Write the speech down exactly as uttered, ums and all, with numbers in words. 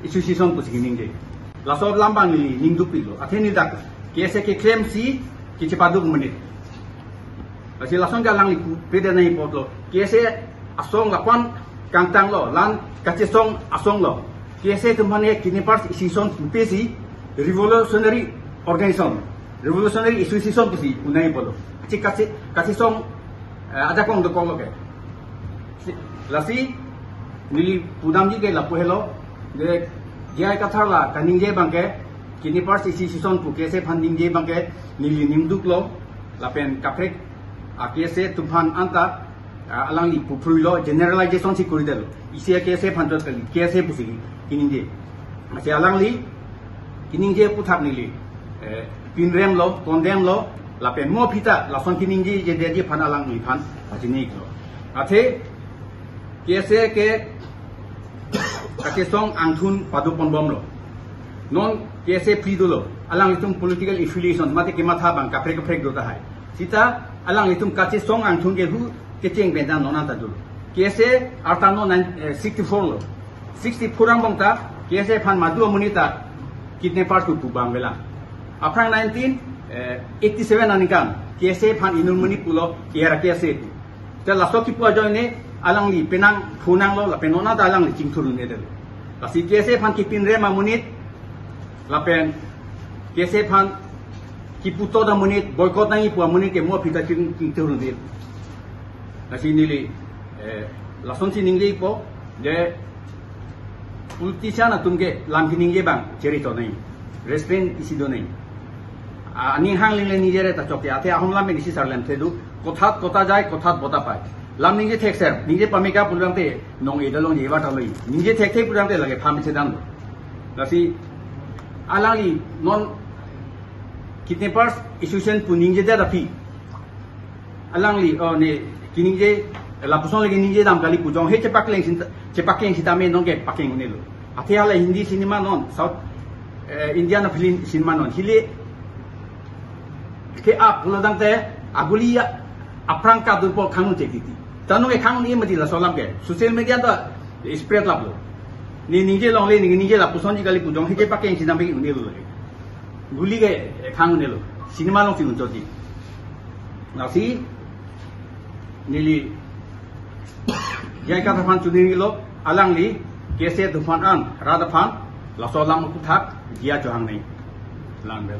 Association pusi keningje. Laso alam abang neli ningduk pilo. Athe neli dak K S A keklem si kechepaduk amonit. Lasi lason ke alangli pu pede nai apotlo. K S A asong lapu-an kangtanglo, la-an kachesong asong lo. K S A atum aphan ke Kidney Association pupe si revolutionary organization, revolutionary association pusi pu nai apotlo. Kache, kache, kachesong, eh, ajakong dokoklo ke. Si, lasi neli pudamji ke lapu helo, je J I Kathar la kaningje abang ke, Kidney Association pu K S A aphan ningje abang ke, neli ningduklo, lapen kaprek a K S A atum aphan anta, ah, alangli puphruilo, generalization si koridetlo. Isi a K S A aphan chot kali, K S A pusi keningje. Lasi alangli keningje aphuthak neli, eh, pinremlo, condemnelo, lapen mo aphi ta lason keningjejeji aphan alangliphan pachiniklo. Athe K S A ke kachesong angthun padoponbomlo. Non K S A phli dolo, alanglitum political affiliation mate kematha abang kaprek kaprek do tahai. Sita alanglitum kachesong angthun ke hu kecheng pen ta non anta dolo. K S A arta non nine, eh, sixty-four lo. Sixty-four angbong ta K S A aphan madu amonit ta kidnapper tu pu abang avelang. Aphrang nineteen, eh, eighty-seven aningkan K S A aphan inut amonit pulo, era K S A pu. Te laso kipu ajoine alangli penang phunanglo, lapen non anta alangli chingthur un-edetlo. Lasi K S A aphan kepinrem amonit, lapen K S A aphan kiputot amonit, boycott nangji pu amonit ke mo aphi ta ching, chingthur un-e. Lasi neli, eh, lasonsi ningjepo, je politician atum ke lam keningje abang cherito nai, restraint isi do nai. Ah, aning hang lingle ningje re ta chokche, athe ahom lam pen isi sarlem thedu, kothat kota jai, kothat bota pai. Lam ningje thekser, ningje pameka pulang te nong-e dalong je iwa ta loi. Ningje thekthe pulang te lake pham chedan do. Lasi alangli non Kidnapper Association pu ningjedet aphi, alangli, oh, ne, keningje, lapuson le keningje dam kali pu jong he chepakleng sin, chepakleng sitame non ke pakleng un-elo. Athe hala Hindi cinema non, South, eh, Indian film cinema non, hile ke ap pulo tangte aguli ya aphrang kadun po khang un-e titi. Ta non ke khang un-e mati laso alam ke. Social media ta spread laplo. Ne ningje longle, ne ningje lapusonji kali pu jong he chepakleng sitame un-elo lake. Guli ke, eh, khang un-elo. Cinema alongsi un-e chotji. Lasi neli J I Kathar aphan chininglo, alangli K S A atum aphan an, rat aphan laso alam aphuthak jia chohang nai. Lang bel.